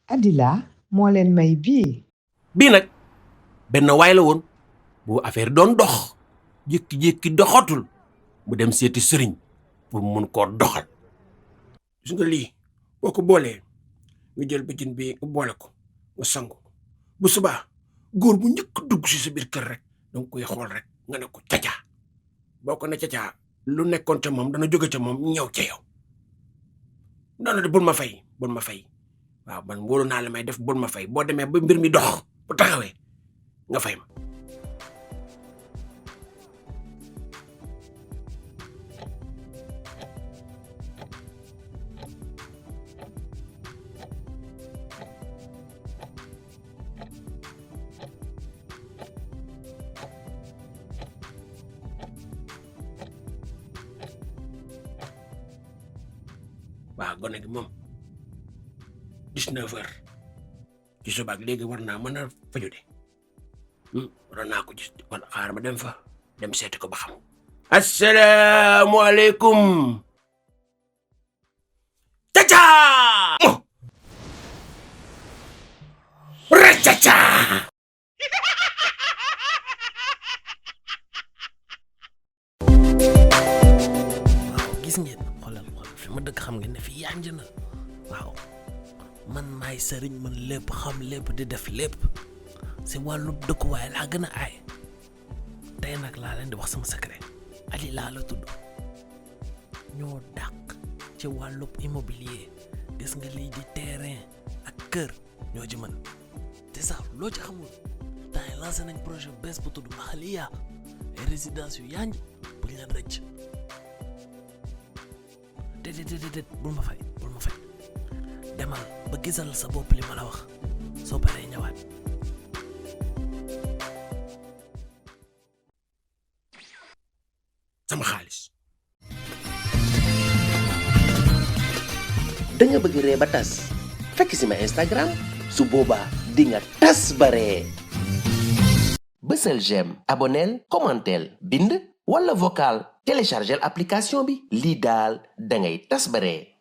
Adila moo leen may bii. bii nag benn waay la woon bu affaire doon dox jékki-jékki doxatul mu dem seeti sëriñ pour mun koo doxal. gis nga lii boo ko boolee nga jël bëjën bi nga boole ko nga sangu bu subaa góor bu njëkk dugg si sa biir kër rek danga koy xool rek nga ne ko cacaa boo ko ne cacaa lu nekkoon ca moom dana jóge ca moom ñëw ca yow. noonu de bul ma fay waaw man wóolu naa la may def bul ma fay boo demee ba mbir mi dox bu taxawee nga fay ma. waaw gone gi moom 19 heures ci subaak léegi war naa mën a faju de waroon naa ko gis wala xaar ma dem fa dem seeti ko ba xam. asalaamaaleykum. caca racaca. waaw gis ngeen xoolal fi ma dëkk xam ngeen ne fii yanj na waaw man maay sëriñ man lépp xam lépp di def lépp si wàllu dëkkuwaay laa gën a aay tey nag laa leen di wax sama secret Ali laa la tudd ñoo dàq ci wàllub immobilier gis nga lii di terrain ak kër ñoo ci mën te sax loo ci xamul temps yi lancé nañ projet bees bu tudd Maxaliya ay résidence yu yanj bu ñu leen rëcc déedéet bul ma fay demal ba gisal sa bopp li ma la wax soo paree ñëwaat. sama xaalis. da nga bëgg ree ba tas fekk si ma Instagram su boobaa di nga tas ba ree. bësël j'aime abonneel commentel bind wala vocal téléchargel application bi lii daal da ngay tas ba ree.